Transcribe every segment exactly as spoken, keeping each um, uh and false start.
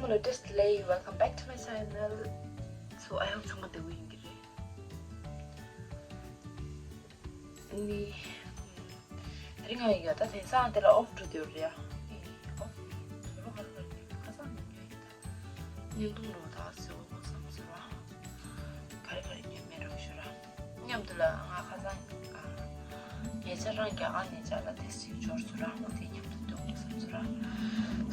Hello, just delay. Welcome back to my channel. So, I hope ཚང་མ་བདེ་པོ་ཡིན་གྱི་རེད། ནི། དེ་རིང་ང་ཡིག་ཡ་ད་དེང་སང་དེ་ལ་ཨོཕ་འགྲོ་འདོད་རེད་ཡ། ཨོཕ་ཁ་ལ་ཁ་ལ་ཁ་སང་ཉོ་ཡིན་ད། བརྙན་ཐུང་རོ་ད་སེ་འོ་བསམ་ཟེར་བ། ག་རེ་ག་རེ་ཉོས་མེད་རོགས་ཞུ་ར། མཉམ་དུ་ལ་ང་ཁ་སང་ཉེ་ཆར་རང་རྒྱ་གར་ནས་ཅ་ལག་དེ་ཞིག་འབྱོར་སོང་ར། འོ་དེ་མཉམ་དུ་སྟོན་དགོས་བསམ་སོང་ར།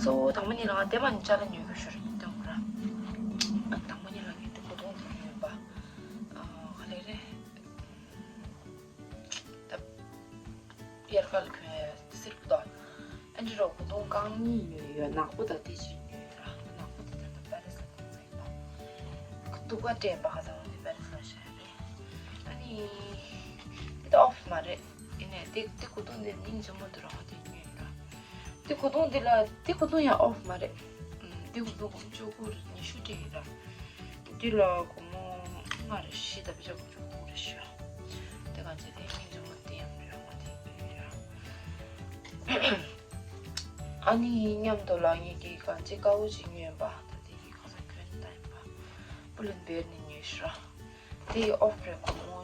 སོ་དང་པོ་ཉིད་ལ་ང་དེ་མ་ནས་ཅ་ལག་ཉོ་གི་ཞུ་ར་སྟོན་དགོས་ར། དང་པོ་ཉིད་ལ་ངས་དེ་གོ་དོང་དེ་ཉོས་པ། ག་ལེ་རེད། ད་དབྱར་ཁ་ལ་གྱོན་ཡ་སིལ་བུ་དང་། ཨ་འདྲི་རོགས་གོ་དོང་རྐང་གཉིས་ཉོས་ཡོད། ནག་པོ་དང་དེ་གཅིག་ཉོས་ཡོད་ར། ནག་པོ་དེ་ད་ལྟ་པེ་རི་སི་ལ་གོན་ས་ཡིན་པ། སྡུག་པ་སྤྲད་པ་ཧ་ཚང་དེ་པེ་རི་སི་ལ་བཞག་ཡ་རེད། ཨ་ནི། དེ་ད་ཨོཕ་མ་རེད། ཡིན་ནའི་དེ་དེ་གོ་དོང་དེ་སྙིང་རྗེ་མོ་འདུག་ར། ཧོ་དེ་ཉོས་ཡོད་ར། དེ་གོ་དོང་དེ་ལ་དེ་གོ་དོང་ཡང་ཨོཕ་མ་རེད། ཨུམ། དེ་གོ་དོང་སྒོར་མོ་བཅུ་དགུ་ཉི་ཤུ་སྤྲད་ཡོད་ར། དེ་ལ་སྒོར་མོ་ལྔ་རེ་བཞི་དང་བརྒྱ་དགུ་བཅུ་གོ་དགུ་རེ་ཞུ། དེ་གང་བྱས་དེ་སྙིང་རྗེ་མོ་དེ་ཡང་རེད། ཧོ་དེ་ཉོས་ཡོད་ར། ཨ་ནི་མཉམ་དུ་ལ་ངེད་ཀྱིས་གང་ཅི་དཀར་པོ་ཅིག་ཉོས་པ། ད་དེ་ཡི་ཁ་སང་གྱོན་ད་ཡིན་པ། པུ་ལིན་བེར་ནས་ཉོས་ཤག་ར། དེ་ཡི་ཨོཕ་རེད། སྒོར་མོ་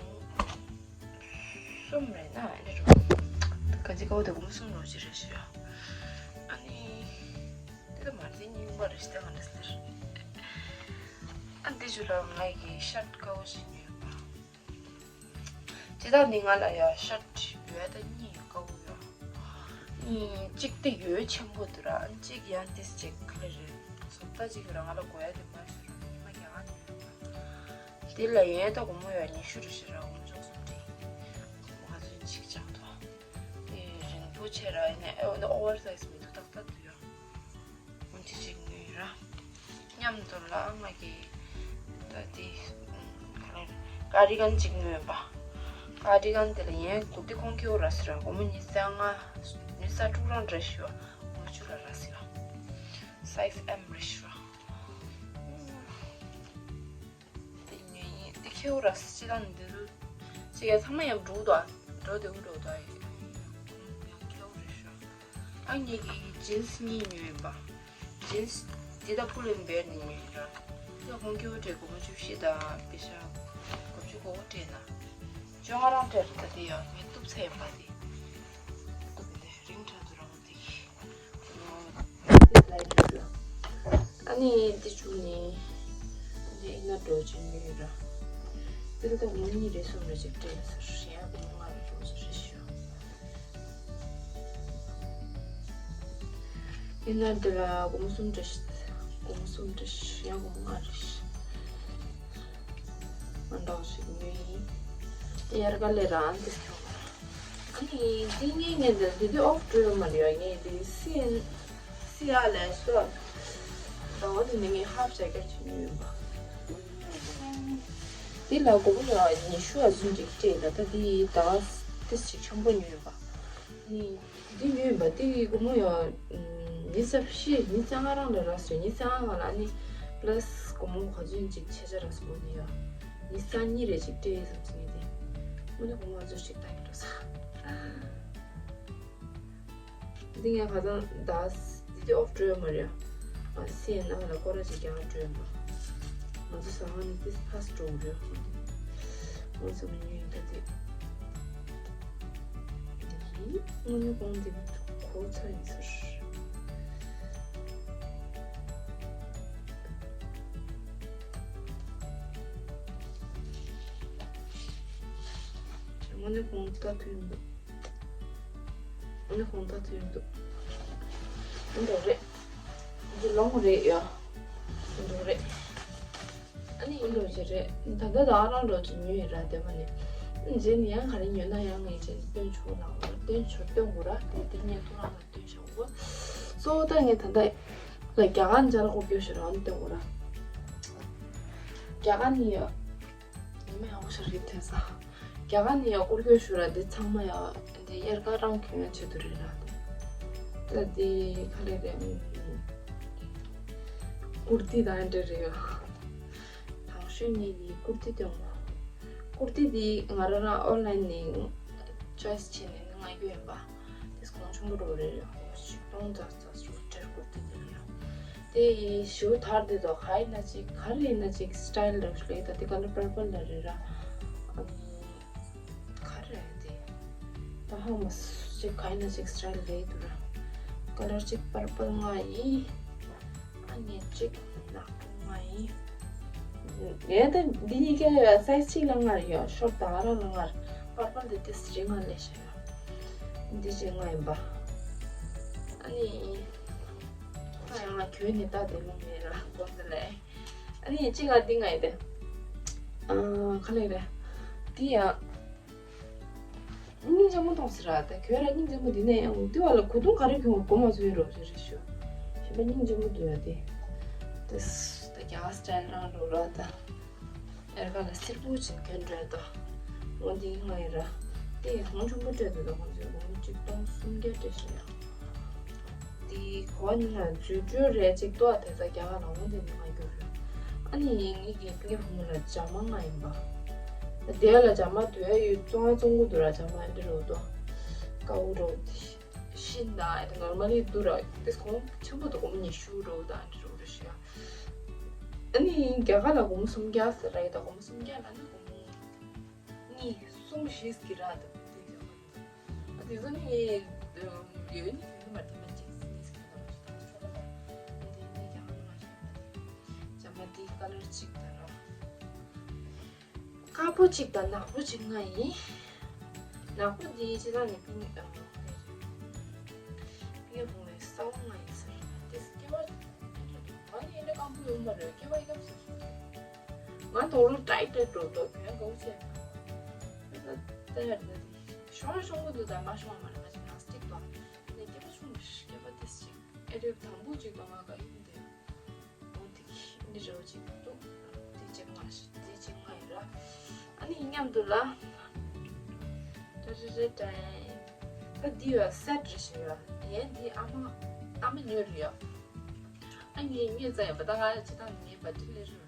གསུམ་རེད་ན་ཨ་ནི་རུ། གང་ཅི་དཀར་པོ་དེ་སྒོར་མོ་གསུམ་རོ་ཅི་རེད་ཤག་ར། ཨ་ནི། དེ་ད་མ་རེད་རྙིང་པ་རེད་ཤག་ད་ག་འདྲ་ཟེར། ཨ་འདི་ཞུ་ལ་ང་ཡི་ཤར་ཊི་དཀར་པོ་ཞིག་ཉོས་པ། སྤྱིར་བཏང་ནི་ང་ལ་ཡ་ཤར་ཊི་ཡོད་ད་གཉིས་ཡོད། དཀར་པོ་ཡོད། གཉིས་གཅིག་དེ་ཡོད་ཆེན་པོ་འདུག་ར། གཅིག་ཡང་ཏིས་ཅིག་ག་ལེ་རེད། བཟོ་ལྟ་གཅིག་ཡོད་ར། ང་ལ་དགོས་ཡ་དེ་མ་ཤོར་ར། ཉི་མ་རྒྱ་གར་ནས་ཡོད་པ། དེ་ལ་ཡན་ད་སྒོར་མོ་ཡ་ཉི་ཤུ་རེ་ཞིག་ར། སྒོར་མོ་བཅུ་གསུམ་སྤྲད། སྒོར་མོ་ག་ཚོད་ཅིག་ཆགས་འདུག་དེ་རིང་པོ་ཆེ་ར། ཡིན་ནའི་ཨོ་ནི་ཨོ་ཝར་སའིཛ་མི་འདུག་ཏག་ཏག་འདུག་ཡ། འོན་ཏེ་གཅིག་ཉོས་ར། མཉམ་དུ་ལ་ང་གི་ད་དེ་ག་རེ་ཀར་ཌི་གན་གཅིག་ཉོས་པ། ཀར་ཌི་གན་དེ་ལ་ཡན་གུར་ཏི་ཁོང་ཁྱེའུ་ར་ཟེར་ར། སྒོར་མོ་ཉི་ཤུ་རྩ་ལྔ་ཉི་ཤུ་རྩ་དྲུག་རང་རེད་ཤག་ར། སྒོར་མོ་བཅུ་ལ་ར་ཟེར་ར། སའིཛ་ཨེམ་རེད་ཤག་ར། དེ་ཉོས་ཡིན། དེ་ཁྱེའུ་ར་སྤྱི་བཏང་འདི་རུ་ཅིག་ཡ་ཚང་མ་ཡང་འགྲོ་དང་འགྲོ་དེ་འུ་འགྲོ་དང་ཡང་ཁྱེའུ་རེད་ཤག་ཨ་ངེད་ཀྱི་ཇིན་སི་གཉིས་ཉོས་ཡིན་པ། ཇིན་སི་དེ་ད་པུ་ལིན་བེར་ནས་ཉོས་ཡིན་ར། དེ་ཁོང་ཁྱེའུ་སྤྲད་སྒོར་མོ་བཅུ་བཞི་དང་པེ་ཤ་དགུ་བཅུ་གོ་དགུ་སྤྲད་ན། བཅོ་ལྔ་རང་སྤྲད་རེད། ད་དེ་ཡང་ངས་གཏུབ་ཚར་ཡིན་པ་དེ། གཏུབ་དེ་རིང་དྲགས་འདུག་ར་བ་དེ། ཨ་ནི་དེ་བཅུག་ནི། དེ་ཨི་ན་འགྲོ་ཅིག་ཉོས་ཡོད་ར། དེ་ལ་ད་ངོ་གཉིས་རེ་གསུམ་རེ་ཅིག་སྤྲད་ཟེར། གཞན་ཡང་སྒོར་མོ་ལྔ་རེ་རེ་ཟེར་རེ་ཞུ། ཨི་ན་དེ་ལ་སྒོར་མོ་གསུམ་སྤྲད་ཤག་སྒོར་མོ་གསུམ་སྤྲད་ཤག་གཞན་སྒོར་མོ་ལྔ་རེ་ཞིག་ང་འདྲ་ཞིག་ཉོས་ཡིན། དེ་ཡར་ག་ལེ་རང་དེ་ཁྱོད། ཨ་ནི་འདི་ངས་ངས་འདི་འདི་དེ་ཨོཕ་འགྲོ་ཡོད་མ་རེད་ཡ། ངས་འདི་སི་ཨེན་སི་ཨ་ལས་སོ། ཟླ་བ་འདི་ནས་ངས་ཧབ་ཇེ་ཀེཊ་ཅིག་ཉོས་ཡོད་པ། འདི་ལ་སྒོར་མོ་ཡ་ཉི་ཤུ་ཨ་ཟུན་ཅིག་སྤྲད་ད། ད་འདི་ཟླ་བ་ཏིས་ཅིག་ཆེན་པོ་ཉོས་ཡོད་པ། ཨ་ནི་འདི་ཉོས་ཡོད་པ་འདི་སྒོར་མོ་ཡ་ཉི་ཤུ་རྩ་བཞི་ཉི་ཤུ་རྩ་ལྔ་རང་ལ་རག་སོང་། ཉི་ཤུ་རྩ་ལྔ་ལ་ཨ་ནི་པ་ལ་སི་སྒོར་མོ་ག་ཚོད་ཅིག་ཆད་ཆ་རག་སོང་། འདི་ཡ་ཉི་ཤུ་རྩ་གཉིས་རེ་ཅིག་སྤྲད་ཡོད་བསམ་སོང་ངས་དེ། དངོས་གནས་སྒོར་མོ་ཨ་ཚོད་ཅིག་ལྟ་གི་འགྲོ་ས། འདི་ངས་ཁ་སང་ད་འདི་དེ་ཨོཕ་འགྲོ་ཡོད་མ་རེད། ཨ་སི་ཨེན་ཨ་ལ་སྐོར་ར་ཅིག་རྒྱག་འགྲོ་ཡོད་མ། ང་ཚོ་ཟ་ཁང་ནས་ཏིས་ཕ་སི་འགྲོ་གི་རེད། ང་ཚོ་མི་ཉུང་ཡིན་ད་དེ། འདི་དངོས་གནས་གོང་དེ་གོ་ཚ་ཡིན་ཟེར། དངོས་གནས་གོང་ལྟ་ཐུབ་ཡིན་འདུག་ཨ་ནི་ཧོང་ད་ཐུ་ཡོང་འདུག་ཨ་འདྲ་རེད། འདི་ལོང་རེད་ཡ། ཨ་འདྲ་རེད། ཨ་ནི་ཨ་འདྲ་ཅི་རེད། ད་ལྟ་ད་ཨ་རང་འདྲ་ཅི་ཉོས་ཡིན་ར་དེ་མ་ནི། ཨ་རྗེས་ནི་ཡང་ག་རེ་ཉོས་ན་ཡང་ངས་རྗེས་ནི་སྟོན་ཆོག་ལ་སྟོན་ཆོག་སྟོན་དགོས་ར་དེ་དེ་ངས་ཐོ་རངས་ལ་སྟོན་བྱ་དགོས། གཙོ་བོ་ད་ངས་ད་ལྟ་ལ་རྒྱ་གར་འཇར་ཀོ་སྐྱོ་ཤོར་ཨ་ནི་སྟོན་དགོས་ར། རྒྱ་གར་ནི་ཡ། ཉི་མ་ཡག་པོ་ཞིག་རེད་དེང་སང་། རྒྱ་གར་ནས་ཡང་སྐོར་སྐྱོད་ཞུ་ར་འདི་ཚང་མ་ཡང་འདི་དབྱར་ཁ་རང་གྱོན་ཡ་ཆེད་དུ་རེད་ར། ད་འདི་ག་རེ་རེད། ཀུར་ཏི་དང་འདྲ་རེད་ཡ། དང་ཤོས་ངས་འདི་ཀུར་ཏི་སྟོན་གོ། ཀུར་ཏི་འདི་ང་རང་རང་ཨོན་ལན་ནས་ཅོའི་སི་བྱས་ནས་མངགས་རྒྱུ་ཡིན་པ། དེ་གོང་ཆུང་པོ་འགྲོ་རེད་ཡ། ཆིག་སྟོང་ཙག་ཙག་རུ་ཁྲེར་ཀུར་ཏི་འདི་རེད་ཡ། དེ་ཞུ་ཐར་དེ་དོ་ག་ཡིན་ན་ཅིག་ག་རེ་ཡིན་ན་ཅིག་སི་ཊའིལ་རེད་ལེ། ད་དེ་ཀ་ལར་པར་པལ་ལ་རེད་ར། ཨ་ནི་ག་རེ་རེད་དེ། ད་ཧ་མ་སོང་ཅིག་ག་ཡིན་ན་ཅིག་སི་ཊའིལ་རེད་འདུག་ར། ཀ་ལར་ཅིག་པར་པལ་ང་ཡིན། ཨ་ནི་ཅིག་ནག་པོ་ང་ཡིན། ངས་ད་འདི་གཉིས་ཀའི་སའི་ཛི་གཅིག་ལ་ང་རེད་ཡ། ཤོར་ད་ག་རང་ལ་ང་རེད། པར་པལ་དེ་ཏིས་ཅིག་ང་ལས་ཤ་ཡ། འདི་ཅིག་ང་ཡིན་པ། ཨ་ནི། ད་ཡང་ང་གྱོན་ནི་ད་དེ་ལོ་མེད་ར་གོ་འདི་ལས། ཨ་ནི་གཅིག་ལ་འདི་ང་ཡིན་ཏེ། ཨ་ག་ལེ་རེད། འདི་ཡང་། སྙིང་རྗེ་མོ་གཏོང་ཟེར་ར། ད་གྱོན་ར་སྙིང་རྗེ་མོ་འདི་ནས་ཡང་འདི་བ་ལ་གོས་ཐུང་ག་རེ་གྱོན་པ་གོ་མ་ཚོད་རོ་ཟེར་རེ་ཞུ། གཞན་པ་སྙིང་རྗེ་མོ་འདུག་ཡ་དེ། ཏིས་ད་རྒྱ་གར་སི་ཊའིལ་རང་རོ་ར་ད། ཨེར་ཁ་ལ་སེར་པོ་ཅིག་གྱོན་འགྲོ་ཡ་ད། འོ་འདི་ང་ཡིན་ར། དེ་ཡི་གོང་ཆུང་པོ་སྤྲད་འདུག་ད་ང་ཚོའི་གོང་ཆིག་སྟོང་སུམ་བརྒྱ་སྤྲད་ཤག་ཡ། དེ་གོ་ནི་ང་འཛུལ་འགྲོ་རེད་ཅིག་ཏོ་དེ་ཚ་རྒྱ་གར་ལ་འོང་དེ་ནི་ང་གྱུར་རེད། ཨ་ནི་ངེད་ཀྱི་སྤུན་ཀྱག་བུ་མོ་ལ་ཇ་མ་ང་ཡིན་པ། དེ་ལ་ཇ་མ་དུ་ཡ་ཡོད་བཙོང་བ་བཙོང་གི་འདུག་ར། ཇ་མ་ཨེ་འདྲ་རོ་ཏོ། ཀའུ་རོ་དེ། ཤིན་ད་ཨེ་ད་ནོར་མལ་ཡོད་འདུག་ར། དེ་གོང་ཆེན་པོ་འདུག་སྒོར་མོ་ཉི་ཤུ་རོ་ད་ཨེ་འདྲ་རོ་རེ་ཤི་ཡ། ཨ་ནི་རྒྱ་གར་ལ་སྒོར་མོ་སུམ་བརྒྱ་ཟེར་ར་ཡི་ད་སྒོར་མོ་སུམ་བརྒྱ་ལ་ནི་སྒོར་མོ་གཉིས་གསུམ་བཞི་ཟེར་གི་ར་ད་དེ་ཟེར་བ། ཨ་དེ་ཚོ་ནི་ངས་ཡོད་ནི་ཡོད་མ་དེ་མ་གཅིག་གཉིས་ཟེར་གི་ར་ད་ཆོ་ལ་ད་དེ་ནི་རྒྱ་གར་ལ་ཞེས་པ་དེ་ཇ་མ་དེ་ཀ་ལར་གཅིག་ད་ར། དཀར་པོ་གཅིག་དང་ནག་པོ་གཅིག་ང་ཡིན། ནག་པོ་འདི་ཅི་ལ་ནི་པིང་ཨ། པིང་ཡ་བུང་བའི་ས་བོན་ང་ཡིན་ཟེར། དེ་སྐྱེ་བ་ང་ཡིན་ན་སྐམ་པོ་ཡོད་མ་རེད། སྐྱེ་བ་ཡི་སྐམ་ཟེར་སོང་། ང་དོ་རུ་ཏྲའི་ཏྲའི་འགྲོ་འགྲོ་གྱོན་དགའ་བོ་བྱས། ད་ད་ཡར་ད་དེ་ཤོང་ཤོང་གི་འདུག་ད་མ་ཤོང་བ་མ་རེད། ང་ཅིག་ནག་སྟེགས་དང་ནས་སྐྱེ་བ་ཆུང་སྐྱེ་བ་དེ་ཅིག་ཨེ་རེད། དང་པོ་གཅིག་དང་ང་དགའ་ཡིན་དེ། འོ་དེ་གི་འདི་རེ་བ་ཅིག་འདུག་དེ་ཅིག་མ་ཤི་དེ་ཅིག་མ་ཡིན་ར། ཨ་ནི་མཉམ་དུ་ལ། ཏྲ་ཏྲ་ཏྲ་ཏྲ། ད་འདི་ཡོད་སེ་ཊི་རེ་ཞིག་ཡོད། ཡན་འདི་ཨ་མ་ཨ་མ་ཉོས་རེད་ཡོད། ཨ་ངས་ཉོས་ཙང་ཡོད་པ་ད་ང་ཅི་ད་ངའི་བ་ཏི་ལེ་རུ།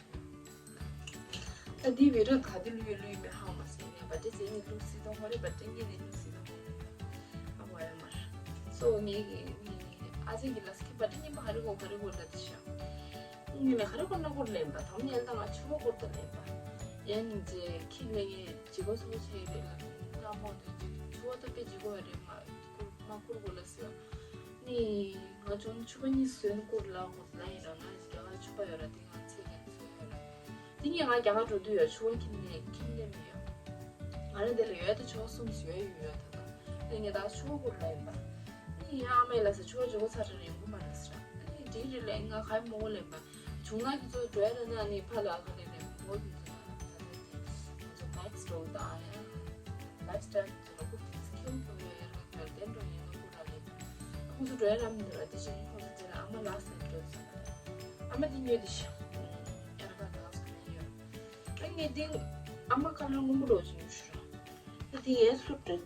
ད་འདི་བི་རོད་ག་དུས་ལུས་ལུས་མེད་ཧ་མ་སེ་ནས་བ་ཏི་ཟེ་ནི་ལུས་སི་དང་ཧོ་རེ་བ་ཏི་ངེ་ནི་ལུས་སི་དང་ཧོ་རེ། ཨ་བ་ཡ་མར། སོ་ངེ་གི་ངེ་ཨ་ཟེ་གི་ལ་སི་ཁི་བ་ཏི་ངེ་མ་ཧ་རི་གོ་ག་རི་གོ་ལ་ཏི་ཤ། ངེ་ལ་ཧ་རི་གོ་ན་གོ་ལེན་པ་དང་ངེ་ལ་ང་ཆུ་བ་གོ་ཏ་ལེན་པ། ཡ་ངེ་ཇེ་ཁི་ལེ་ངེ་ཇི་གོ་སོ་ཆེ་རེ་ལ་ང་མོ་དུ་ཇི་ཆུ་བ་ཏ་པེ་ཇི་གོ་རེ་མ་ཁུར་མ་ཁུར་གོ་ལ་སི་བ། ནི་ང་ཅུང་ཆུ་བ་གཉིས་སོན་སྐོར་ལ་ངོ་ལ་ཡིན་ར་ང་རྒྱ་གར་ཆུ་བ་ཡོད་ར་དེ་ང་ཚེ་གན་སོན་ཡོད་ར། དེ་ངས་ང་རྒྱ་གར་འགྲོ་དུས་ཡོད་ཆུ་བ་ཁྱིམ་ནས་ཁྱིམ་ནས་མི་ཡོད། ང་རང་དེ་ལ་ཡོད་དེ་ཆུ་བ་གསུམ་ཡོད་ཡོད་ཡོད་ད་ད། དེ་ངས་ད་ཆུ་བ་སྐོར་ལ་ཡིན་པ། ནི་ཡང་ཨ་མས་ལ་ཟེར་ཆུ་བ་འཇོག་ཚར་ར་ཡོང་གི་མ་རེད་ཟེར་ར། ནི་དེའི་རིགས་ལ་ང་ག་ཡི་མོ་ལེན་པ། བྱུང་ན་ཁྱེད་ཚོ་འགྲོ་ཡ་ར་ན་ནི་ཕ་ལ་ག་རེ་རེད་མོ་དེ་ཚོ་ད་ད་དེ་ང་ཚོ་མེག་སི་འགྲོ་ད་ཡ། ལའིབ་སི་ཊའིལ་དེ་ཚོ་ལ་ཁུག་དེ་ཚོ་ཁྱོད་ཁྱོད་ཡོད་ཡ་ར་ཡོད་དེ་འགྲོ་ཡིན་ན་ཁུག་ར་ལེ། ཁོང་ཚོ་འགྲོ་ཡ་ར་མི་འདུག་ར་དེ་བཞིན་ཁོང་ཚོ་དེ་ལ་ཨ་མ་ལགས་སེ་འགྲོ་ཚོ་ཨ་མ་དེ་ཉོས་དེ་ཤ་ཡ་ར་ག་ག་སུ་ཡོད། ཨ་ངས་དེ་ཨ་མ་ཁ་ལ་སྔོན་པོ་འགྲོ་ཅིག་ཉོས་ཤི་ར། ཨ་དེ་ཡས་སུ་འགྲོ་ད།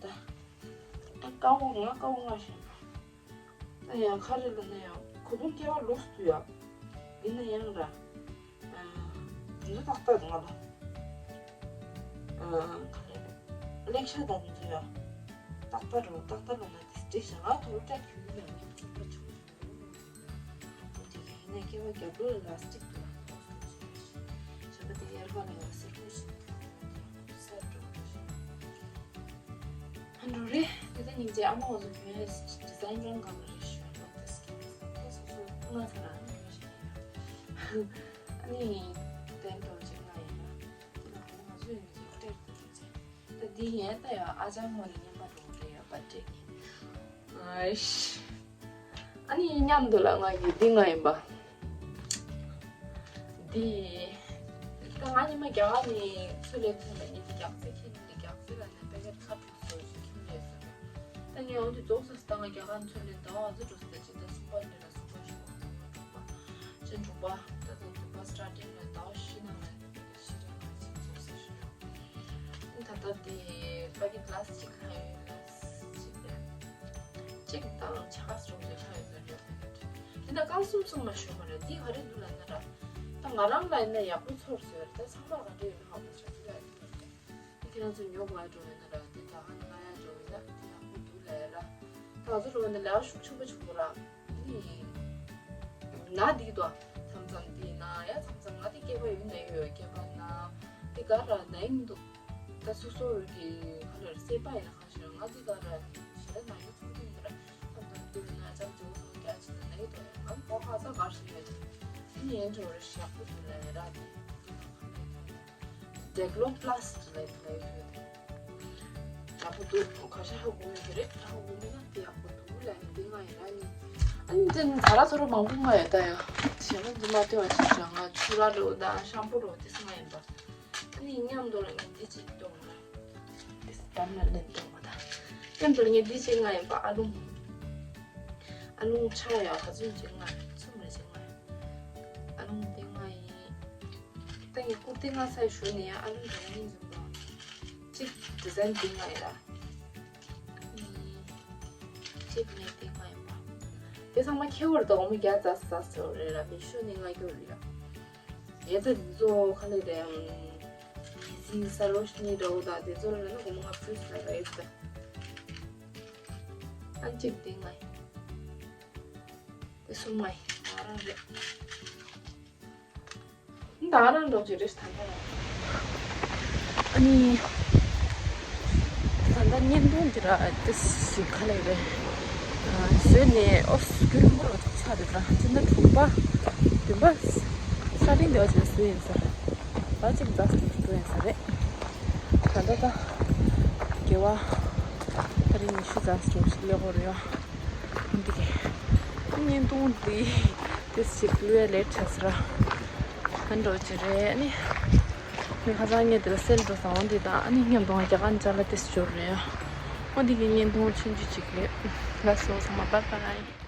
ཨ་ཀ་བོ་ང་ཀ་བོ་ང་ཤེས་པ། ད་ཡང་ཁ་རེ་ལ་ན་ཡང་གོ་དུང་སྐྱེ་བ་ལོགས་སུ་ཡ། ཡིན་ན་ཡང་ར། ཨ་འདི་ཚོ་ཏག་ཏག་ང་ལ། ཨ་ཁ་རེ། ལེགས་ཤ་དང་འདི་ཚོ་ཡ། ཏག་ཏག་རོ་ཏག་ཏག་ལ་ན་དེ་སྤྲད་ཤ་ང་དོ་རུ་སྐྲ་ཁྱུ་ཡིན་ན་ངས་ཕུ་ཚུགས་པ་ཆུང་ཆུང་རོ། འོ་དེ་ཡིན་ན་སྐྱེ་བ་རྒྱབ་ལོགས་ལ་ལ་སི་ཊིག་ཏུ་ལ་ཐོགས་སོང་ཟེར། ཞག་པ་དེ་ཡར་ཁ་ལ་ཡང་སེར་པོ་ཞིག་ཏུ་སེར་འགྲོ་རེ་ཞིག་ཨ་འགྲོ་རེད། དེ་ད་སྙིང་རྗེ་ཨ་མ་འོ་ཚོ་གྱོན་ཡས་ཌི་ཟའིན་རང་གང་ལ་རེད་ཞུ་ལོ་དེ་སྐྱེ་ནས་ད་སོ་སོ་སྔ་ཚ་རང་གྱོན་བཞིན་ཡོད། ཨ་ནི་དེ་འགྲོ་ཅིག་ང་ཡིན་ན་དེ་ལ་ང་ཚོ་ཡིན་ཅིག་སྤྲད་དུ་འགྲོ་ཅིག་ད་འདི་ཡན་ད་ཡང་ཨ་ཅག་ངོ་ནས་ཉན་པ་འགྲོ་གི་རེད་ཡོད་པ་སྤྲད་ནས། ཨ་ནི་མཉམ་དུ་ལ་ང་ཡི་འདི་ང་ཡིན་པ། འདི། ད་ང་ཉི་མ་རྒྱ་གར་ནས་ཚུར་ལེན་ཐོན་ལ་ཉི་མ་རྒྱག་རྩེ་ཁྱིམ་ནས་རྒྱག་རྩེ་ལ་ནས་པེ་ཀེ་ཊི་ཁ་དྲུག་བཟོ་ཞིག་ཁྱིམ་ལས་བཟོ་རེད། ད་ངས་འོ་འདི་རྫོགས་སོང་ད་ང་རྒྱ་གར་ནས་ཚུར་ལེན་ད་ང་ཚོ་འགྲོ་སོང་ད་ཅི་ད་གསུམ་པ་འདི་ལ་གསུམ་པ་ཞིག་འོང་ད་ང་དྲུག་པ། ཅན་དྲུག་པ། ད་ད་དྲུག་པ་སི་ཊར་ཊིང་ལ་ད་ཤི་ན་ལ་ཤི་རེ་ང་ཅིག་རྫོགས་སོང་ཞིག་ཡོད། ད་ལྟ་དེ་པ་ཀེ་ཊི་ལ་སི་ཊིག་ལ་ཡོད་ལ་སི་ཊིག་རེད། གཅིག་དང་ཆ་ག་སི་ཊོག་ཅིག་ལ་ཡོད་ཟེར་ཡོད་པ་ཀེ་ཊི། དེ་ན་རྐང་གསུམ་གསུམ་མ་ཞུ་མ་རེད། འདི་ག་རེ་འདུག་ལ་ན་ར། ད་ང་རང་ལ་ཡིན་ན་ཡག་པོ་ཚོར་ཟེར་བ་རེད། ད་ཚང་མ་ག་འདྲ་ཡོད་ན་ཧ་གོ་ཆ་འདི་ལ་ཡོད་པ་རེད། ད་ཁྱེད་རང་ཚོ་ཉོ་དགོས་ཡ་འགྲོ་ཡོད་ན་ར་དེ་ད་ག་ན་ང་ཡ་འགྲོ་ཡོད་ན་དེ་ཡག་པོ་འདུག་ལ་ཡ་ར། ད་ང་ཚོ་འགྲོ་ཡོད་ན་ལས་ཀ་ཤུགས་ཆེན་པོ་བྱུང་གོ་ར། ནི། ལ་འདི་དོ། མཚམས་མཚམས་འདི་ན་ཡ་མཚམས་མཚམས་ང་འདི་སྐེད་པ་ཡོད་ན་ཡོད། སྐེད་པ་ན་འདི་ག་ར་ན་ཡིན་འདུག་ད་སོ་སོ་གི་ག་ལ་སེ་པ་ཡིན་ན་གང་ཞིག་ང་འདི་ག་ར་ཞེ་ན་ཡོད་ཚོད་འདི་ཡིན་ར། མཚམས་མཚམས་འདི་ན་ཅམ་ཅོ་སོ་རྒྱ་ཆེ་ན་ཡོད་དོ། ང་གོ་ཧ་ས་གར་ཞིག་ཡོད། འདི་ཡིན་འགྲོ་ར་ཞག་པོ་འདི་ལ་ཡ་ར་འདི་ཌེ་ཀློ་པ་ལ་སི་ལ་ཡ་ཡོད། ཡག་པོ་འདུག་ཁ་ཤས་ཧ་གོ་མེད་ཀྱི་རེད། ཧ་གོ་མེད་ན་དེ་ཡག་པོ་འདུག་ལབ་ནས་འདི་ང་ཡིན་ན་ནི། ཨ་ནི་དེ་ནི་ད་ར་ཚོ་ར་མང་པོ་ང་ཡོད་ད་ཡ། གཞན་པ་འདི་མ་སྟོན་པ་ཞིག་ཅང་ང་ཆུ་ར་རོ་དང་ཤམ་པུ་རོ་དེ་ཚོ་ང་ཡིན་པ། ཨ་ནི་མཉམ་དུ་ལ་ངས་འདི་གཅིག་གཏོང་ང་། དེ་སི་དམ་ལ་ལེན་གཏོང་ང་ད། མཉམ་དུ་ལ་ངས་འདི་གཅིག་ང་ཡིན་པ། ཨ་ལུང་། ཨ་ལུང་ཆ་ཡ་ག་ཚོད་ཅིག་ང་ཚོད་མ་ཅིག་ང་ཡིན། ཨ་ལུང་འདི་ང་ཡིན། ད་ངས་ཀུར་ཏི་ང་ས་ཞུ་ནས་ཡ། ཨ་ལུང་འདི་ང་ཡིན་ཟིན་པ། གཅིག་ཌི་ཛའིན་འདི་ང་ཡིན་ར། གཅིག་ནས་འདི་ང་ཡིན་པ། དེ་ཚང་མ་ཁྱེར་བར་དུ་འོ་མ་རྒྱ་ཙ་ཙ་ཟེར་བ་རེད་ར། མི་ཤོ་ནི་ང་སྐྱོར་རེད་ཡ། ཡ་ད་འདི་ཚོ་ག་ལེ་རེད། ཨམ། ཟི་ས་རོ་ཤི་ནི་འདྲ་བོ་དང་དེ་ཚོ་ལ་ན་འོ་མ་ང་ཕུལ་ས་རེད་ད། ཨ་གཅིག་འདི་ང་ཡིན། དེ་གསུམ་ང་ཡིན། ང་རང་རེད། ད་རང་འགྲོ་གི་རེད་ད་ལྟ། ཨ་ནི། ད་ལྟ་བརྙན་ཐུང་འདི་ར་ཏི་ཞིག་ག་ལེ་རེད། བཟོས་ནས་ཨོ་རྒྱུན་རིང་པོ་ར་ཆགས་རེད་ད། སྤྱི་ཟླ་དྲུག་པ། བདུན་པ། ས་སྟེང་འདི་བ་ཅིག་བཟོས་ཡིན་ས། བ་ཅིག་ཛ་སྟེང་བཟོས་ཡིན་ས་རེད། ད་ལྟ་ད། དགེ་བ། ད་རིང་ཉི་ཤུ་ཛ་སྟེང་ཞིག་སླེབས་ཀྱི་རེད་ཡ། འདི་གི། བརྙན་ཐུང་འདི་ཏི་ཞིག་བླུག་ཡ་ལེ་ཊི་བྱས་ཟེར་ར། ཨ་འགྲོ་གི་རེད་ཨ་ནི། ངས་ཁ་སང་ངས་དེ་ལ་སེལ་འགྲོ་སོང་འོ་འདི་དང་ཨ་ནི་མཉམ་དུ་ང་རྒྱ་གར་ཅ་ལག་ཏི་འབྱོར་རེད་ཡ། འོ་འདི་གི་བརྙན་ཐུང་ཆུང་ཆུང་ཅིག་རེད། ལགས་སོ་ཚང་མ་བཱའི་བཱའི།